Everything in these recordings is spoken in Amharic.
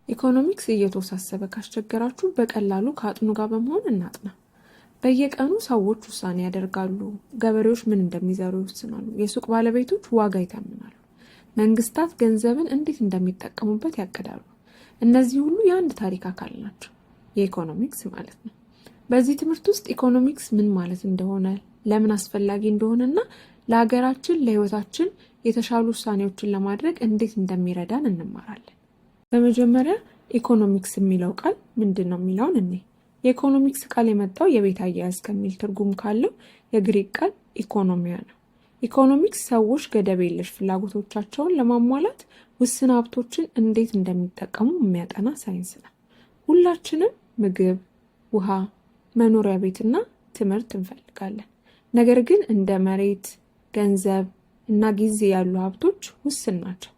ኢኮኖሚክስ እየተወሳሰበ ካስቸገራችሁ በቀላሉ ከአጥኑ ጋር በመሆን እናጥና። በየቀኑ ሰዎች ውሳኔ ያደርጋሉ። ገበሬዎች ምን እንደሚዘሩ ይወስናሉ። የሱቅ ባለቤቶች ዋጋ ይተምናሉ። መንግስታት ገንዘብን እንዴት እንደሚጠቀሙበት ያቅዳሉ። እነዚህ ሁሉ የአንድ ታሪክ አካል ናቸው፣ የኢኮኖሚክስ ማለት ነው። በዚህ ትምህርት ውስጥ ኢኮኖሚክስ ምን ማለት እንደሆነ፣ ለምን አስፈላጊ እንደሆነና ለሀገራችን ለሕይወታችን የተሻሉ ውሳኔዎችን ለማድረግ እንዴት እንደሚረዳን እንማራለን። በመጀመሪያ ኢኮኖሚክስ የሚለው ቃል ምንድን ነው የሚለውን እኔ የኢኮኖሚክስ ቃል የመጣው የቤት አያያዝ ከሚል ትርጉም ካለው የግሪክ ቃል ኢኮኖሚያ ነው። ኢኮኖሚክስ ሰዎች ገደብ የለሽ ፍላጎቶቻቸውን ለማሟላት ውስን ሀብቶችን እንዴት እንደሚጠቀሙ የሚያጠና ሳይንስ ነው። ሁላችንም ምግብ፣ ውሃ፣ መኖሪያ ቤትና ትምህርት እንፈልጋለን። ነገር ግን እንደ መሬት፣ ገንዘብ እና ጊዜ ያሉ ሀብቶች ውስን ናቸው።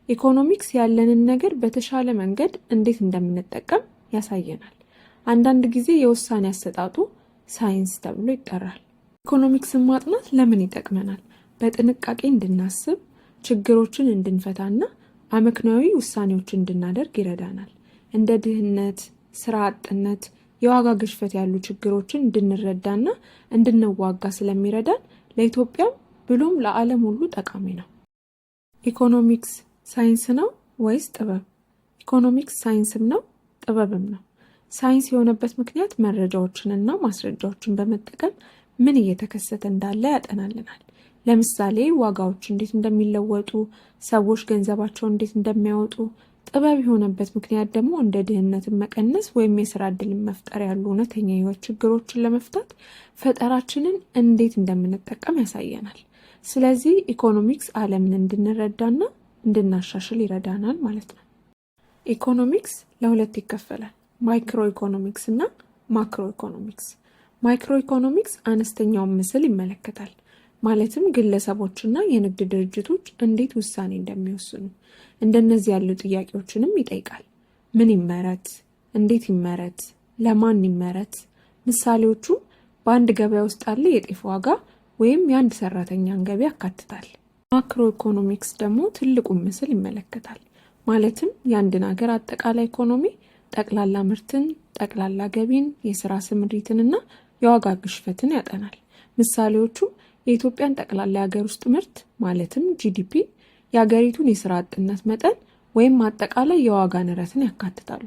ኢኮኖሚክስ ያለንን ነገር በተሻለ መንገድ እንዴት እንደምንጠቀም ያሳየናል። አንዳንድ ጊዜ የውሳኔ አሰጣጡ ሳይንስ ተብሎ ይጠራል። ኢኮኖሚክስን ማጥናት ለምን ይጠቅመናል? በጥንቃቄ እንድናስብ፣ ችግሮችን እንድንፈታና አመክንዮአዊ ውሳኔዎችን እንድናደርግ ይረዳናል። እንደ ድህነት፣ ስራ አጥነት፣ የዋጋ ግሽበት ያሉ ችግሮችን እንድንረዳና እንድንዋጋ ስለሚረዳን ለኢትዮጵያም ብሎም ለዓለም ሁሉ ጠቃሚ ነው። ኢኮኖሚክስ ሳይንስ ነው ወይስ ጥበብ? ኢኮኖሚክስ ሳይንስም ነው ጥበብም ነው። ሳይንስ የሆነበት ምክንያት መረጃዎችንና ማስረጃዎችን በመጠቀም ምን እየተከሰተ እንዳለ ያጠናልናል። ለምሳሌ ዋጋዎች እንዴት እንደሚለወጡ፣ ሰዎች ገንዘባቸውን እንዴት እንደሚያወጡ። ጥበብ የሆነበት ምክንያት ደግሞ እንደ ድህነትን መቀነስ ወይም የስራ እድልን መፍጠር ያሉ እውነተኛ የህይወት ችግሮችን ለመፍታት ፈጠራችንን እንዴት እንደምንጠቀም ያሳየናል። ስለዚህ ኢኮኖሚክስ ዓለምን እንድንረዳና እንድናሻሽል ይረዳናል ማለት ነው። ኢኮኖሚክስ ለሁለት ይከፈላል። Micro economics እና macro economics። Micro economics አነስተኛውን ምስል ይመለከታል። ማለትም ግለሰቦችና የንግድ ድርጅቶች እንዴት ውሳኔ እንደሚወስኑ እንደነዚህ ያሉ ጥያቄዎችንም ይጠይቃል። ምን ይመረት? እንዴት ይመረት? ለማን ይመረት? ምሳሌዎቹ በአንድ ገበያ ውስጥ ያለ የጤፍ ዋጋ ወይም የአንድ ሰራተኛን ገቢ ያካትታል። Macro economics ደግሞ ትልቁን ምስል ይመለከታል። ማለትም የአንድን ሀገር አጠቃላይ ኢኮኖሚ፣ ጠቅላላ ምርትን፣ ጠቅላላ ገቢን፣ የስራ ስምሪትንና የዋጋ ግሽበትን ያጠናል። ምሳሌዎቹ የኢትዮጵያን ጠቅላላ የሀገር ውስጥ ምርት ማለትም GDP፣ የሀገሪቱን የስራ አጥነት መጠን ወይም አጠቃላይ የዋጋ ንረትን ያካትታሉ።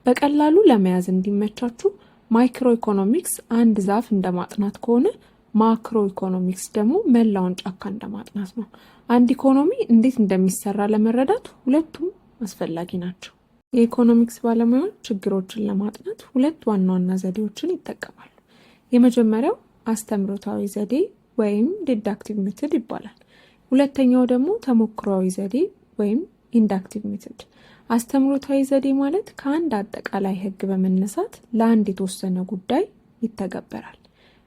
በቀላሉ ለመያዝ እንዲመቻችሁ micro economics አንድ ዛፍ እንደማጥናት ከሆነ macro economics ደግሞ መላውን ጫካ እንደማጥናት ነው። አንድ ኢኮኖሚ እንዴት እንደሚሰራ ለመረዳት ሁለቱም አስፈላጊ ናቸው። የኢኮኖሚክስ ባለሙያዎች ችግሮችን ለማጥናት ሁለት ዋና ዋና ዘዴዎችን ይጠቀማሉ። የመጀመሪያው አስተምህሮታዊ ዘዴ ወይም deductive method ይባላል። ሁለተኛው ደግሞ ተሞክሯዊ ዘዴ ወይም inductive method። አስተምህሮታዊ ዘዴ ማለት ከአንድ አጠቃላይ ሕግ በመነሳት ለአንድ የተወሰነ ጉዳይ ይተገበራል።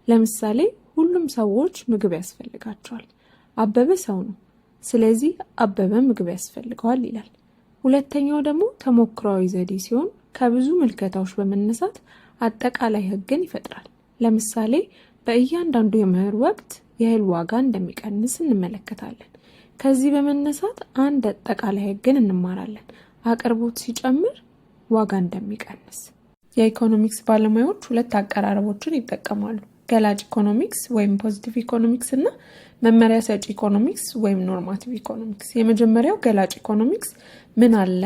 ለምሳሌ ሁሉም ሰዎች ምግብ ያስፈልጋቸዋል። አበበ ሰው ነው፣ ስለዚህ አበበ ምግብ ያስፈልገዋል ይላል። ሁለተኛው ደግሞ ተሞክሯዊ ዘዴ ሲሆን ከብዙ ምልከታዎች በመነሳት አጠቃላይ ሕግን ይፈጥራል። ለምሳሌ በእያንዳንዱ የመኸር ወቅት የእህል ዋጋ እንደሚቀንስ እንመለከታለን። ከዚህ በመነሳት አንድ አጠቃላይ ሕግን እንማራለን። አቅርቦት ሲጨምር ዋጋ እንደሚቀንስ። የኢኮኖሚክስ ባለሙያዎች ሁለት አቀራረቦችን ይጠቀማሉ። ገላጭ ኢኮኖሚክስ ወይም positive economics እና መመሪያ ሰጪ ኢኮኖሚክስ ወይም normative economics። የመጀመሪያው ገላጭ ኢኮኖሚክስ ምን አለ፣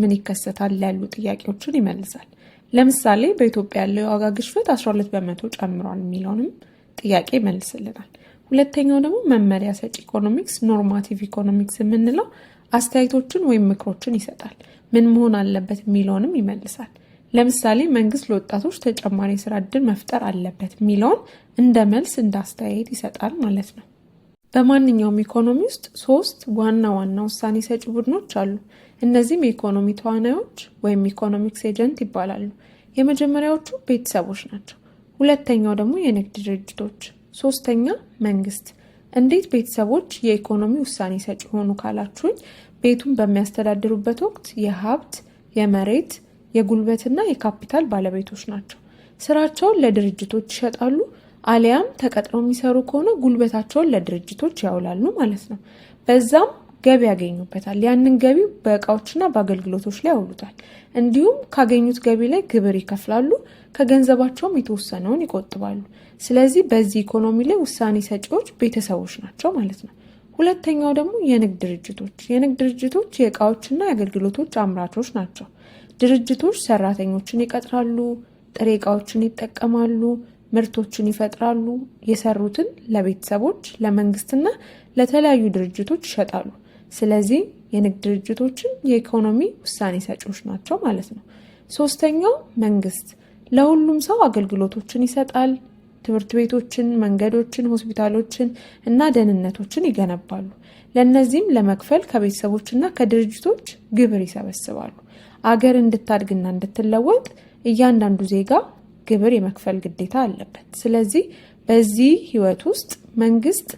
ምን ይከሰታል ያሉ ጥያቄዎችን ይመልሳል። ለምሳሌ በኢትዮጵያ ያለው የዋጋ ግሽበት 12% ጨምሯል የሚለውንም ጥያቄ ይመልስልናል። ሁለተኛው ደግሞ መመሪያ ሰጪ ኢኮኖሚክስ normative economics የምንለው አስተያየቶችን ወይም ምክሮችን ይሰጣል። ምን መሆን አለበት የሚለውንም ይመልሳል። ለምሳሌ መንግስት ለወጣቶች ተጨማሪ የስራ እድል መፍጠር አለበት የሚለውን እንደ መልስ እንደ አስተያየት ይሰጣል ማለት ነው። በማንኛውም ኢኮኖሚ ውስጥ ሶስት ዋና ዋና ውሳኔ ሰጪ ቡድኖች አሉ። እነዚህም የኢኮኖሚ ተዋናዮች ወይም economics agent ይባላሉ። የመጀመሪያዎቹ ቤተሰቦች ናቸው። ሁለተኛው ደግሞ የንግድ ድርጅቶች፣ ሶስተኛ መንግስት። እንዴት ቤተሰቦች የኢኮኖሚ ውሳኔ ሰጪ ሆኑ ካላችሁኝ፣ ቤቱን በሚያስተዳድሩበት ወቅት የሀብት፣ የመሬት፣ የጉልበትና የካፒታል ባለቤቶች ናቸው። ስራቸውን ለድርጅቶች ይሸጣሉ፣ አሊያም ተቀጥረው የሚሰሩ ከሆነ ጉልበታቸውን ለድርጅቶች ያውላሉ ማለት ነው። በዛም ገቢ ያገኙበታል። ያንን ገቢ በእቃዎችና በአገልግሎቶች ላይ ያውሉታል። እንዲሁም ካገኙት ገቢ ላይ ግብር ይከፍላሉ። ከገንዘባቸውም የተወሰነውን ይቆጥባሉ። ስለዚህ በዚህ ኢኮኖሚ ላይ ውሳኔ ሰጪዎች ቤተሰቦች ናቸው ማለት ነው። ሁለተኛው ደግሞ የንግድ ድርጅቶች። የንግድ ድርጅቶች የእቃዎችና የአገልግሎቶች አምራቾች ናቸው። ድርጅቶች ሰራተኞችን ይቀጥራሉ፣ ጥሬ እቃዎችን ይጠቀማሉ፣ ምርቶችን ይፈጥራሉ። የሰሩትን ለቤተሰቦች፣ ለመንግስትና ለተለያዩ ድርጅቶች ይሸጣሉ። ስለዚህ የንግድ ድርጅቶችን የኢኮኖሚ ውሳኔ ሰጪዎች ናቸው ማለት ነው። ሶስተኛው መንግስት ለሁሉም ሰው አገልግሎቶችን ይሰጣል። ትምህርት ቤቶችን፣ መንገዶችን፣ ሆስፒታሎችን እና ደህንነቶችን ይገነባሉ። ለእነዚህም ለመክፈል ከቤተሰቦችና ከድርጅቶች ግብር ይሰበስባሉ። አገር እንድታድግና እንድትለወጥ እያንዳንዱ ዜጋ ግብር የመክፈል ግዴታ አለበት። ስለዚህ በዚህ ህይወት ውስጥ መንግስት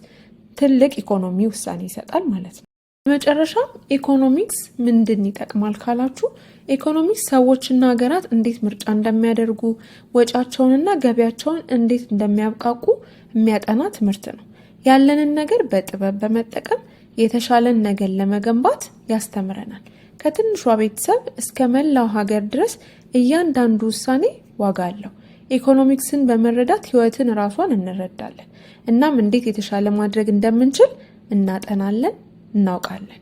ትልቅ ኢኮኖሚ ውሳኔ ይሰጣል ማለት ነው። በመጨረሻም ኢኮኖሚክስ ምንድን ይጠቅማል ካላችሁ፣ ኢኮኖሚክስ ሰዎችና ሀገራት እንዴት ምርጫ እንደሚያደርጉ፣ ወጪያቸውንና ገቢያቸውን እንዴት እንደሚያብቃቁ የሚያጠና ትምህርት ነው። ያለንን ነገር በጥበብ በመጠቀም የተሻለን ነገር ለመገንባት ያስተምረናል። ከትንሿ ቤተሰብ እስከ መላው ሀገር ድረስ እያንዳንዱ ውሳኔ ዋጋ አለው። ኢኮኖሚክስን በመረዳት ህይወትን ራሷን እንረዳለን። እናም እንዴት የተሻለ ማድረግ እንደምንችል እናጠናለን፣ እናውቃለን።